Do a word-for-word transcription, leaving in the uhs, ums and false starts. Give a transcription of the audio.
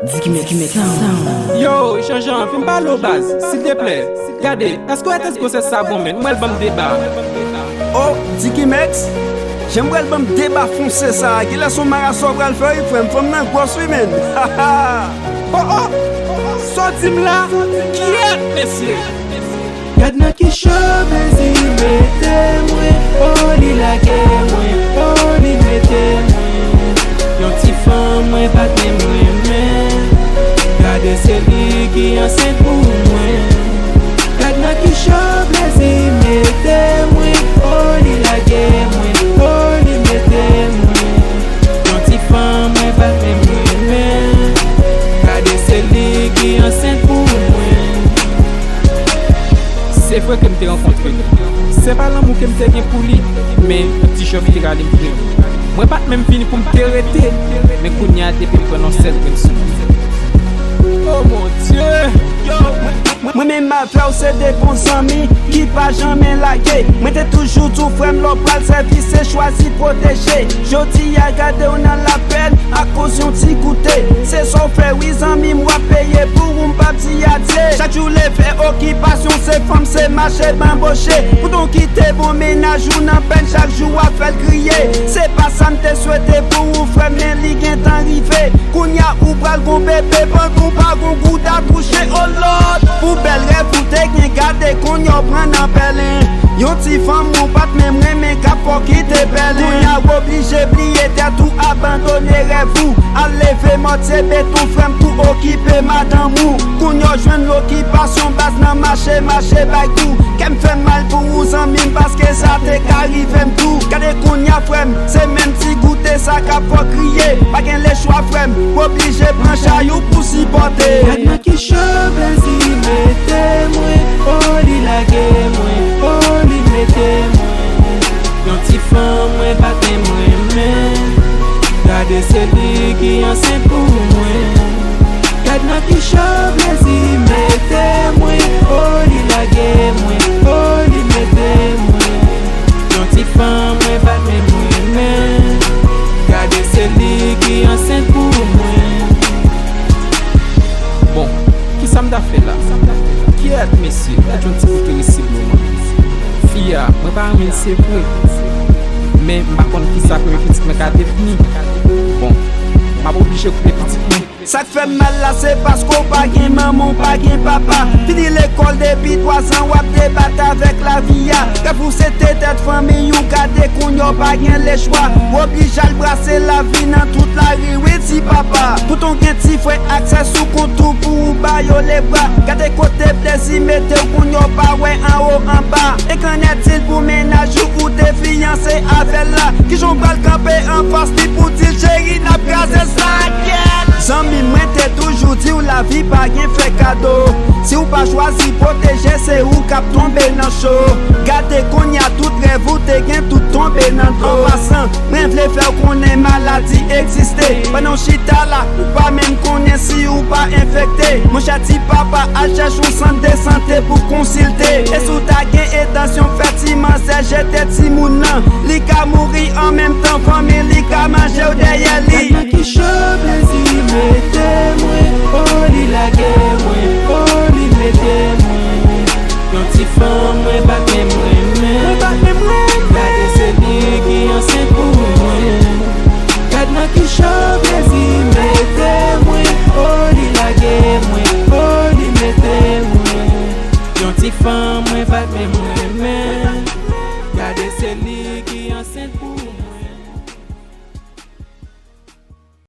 Dicky Max Sound. Yo, Janjan, vin pale w baz, silteplè. Gade, èske w wè tèt gwosès sa bon, menn? M wè l ban m deba. Oh, Dicky Max, jan m wè l ban m deba fonse sa a, genlè se yon marasa w pral fè wi, frè m, fanm nan gwòs wi, menn. Oh, oh, sa w di m la? Kyèt, mesye! Gad nan ki cho plezi mete mwen, oh li lage mwen, oh li mete mwen. Yon ti fanm mwen pa t menm renmen. Gade se li ki ansent pou mwen. Gad nan ki cho plezi mete mwen, oh li lage mwen, oh li mete mwen. Yon ti fanm mwen pa t menm renmen. Gade se li ki ansent pou mwen. Se vre ke m te rankontre li. Se pa lanmou ke m te gen pou li, men yon ti cho ki te rale m pou li. Mwen pa t menm vini pou m te rete, men kounye a depi m pran yon sèl grenn souf. Oh mon Dieu! Yo, mwen menm avè w se de bon zanmi ki pa janmen lage. Mwen te toujou di w frè m lè w pral sèvi se chwazi pwoteje. Jodi a gade w nan lapèn akoz yon ti goute. Se sa w fè wi zanmi m, w ap peye pou ou, m p ap di adye. Chak jou leve okipasyon se fanm se mache banboche. Poutan w kite bon mennaj ou nan pèn chak jou w ap fè l kriye. Se pa sa m te swete pou ou frè m, men li gentan rive. Kounye a ou pral gon bebe pandan w pa gon goud a kouche, oh Lord. Pou bèl rèv ou te gen gade kounye a w pran nan pèlen. Yon ti fanm ou pa t menm renmen k ap fè w kite pèlen. Kounye a w oblije bliye tèt ou, abandone rèv ou. Al leve mòtye beton frè m pou okipe madanm ou. Kounye a w jwenn lokipasyon baz nan mache mache bay kou. Kè m fè mal pou ou zanmi m paske sa te ka rive m tou. Gade kounye a frè m, se menm ti goute sa k ap fè w kriye. Pa gen lechwa frè m, w oblije pran chay ou pou sipòte. Gad nan ki cho plezi mete mwen, oh li lage mwen, oh li mete mwen. Yon ti fanm mwen pa t menm renmen. Gade se li ki ansent pou mwen. Gad nan ki cho plezi mete mwen, oh li lage mwen, oh li mete mwen. Yon ti fanm mwen pa t menm renmen. Gade se li ki ansent pou mwen. Bon, kisa m ta fè la? Kyèt mesye, gad yon ti kote resi bloman. Fi a, mwen pa renmen l se vre. Men m pa konn kisa premye pitit mwen ka devni. Bon, m ap oblije koupe pitit mwen. Sa k fè m mal la se paske w pa gen manman, w pa gen papa. Fini lekòl depi twazan w ap debat avèk lavi a. Rèv ou se te tèt fanmi w, gade kounye a w pa gen lechwa. W oblije al brase lavi nan tout lari wi ti papa. Poutan w gen ti frè ak sè sou kont ou pou ou ba yo lebra. Gade kote plezi mete w kounye a w pa wè anwo anba. E qu'en est-il pou mennaj ou ou te fiyanse avè l la? Kijan w pral kanpe anfas li pou di l cheri n ap kraze sa kyèt? Zanmi mwen te toujou di w lavi pa gen fè kado. Si w pa chwazi pwoteje se ou k ap tonbe nan cho. Gade kounye a tout rèv ou te gen tout tonbe nan dlo. An pasan, mwen vle fè w konnen maladi egziste. Pandan w chita la, ou pa menm konnen si ou pa enfekte. Monchè ti papa al chèche yon sant de sante pou konsilte. E si w ta gen entansyon fè ti manzè jete timoun nan, li ka mouri an menm tan fanmi li ka manje w dèyè li.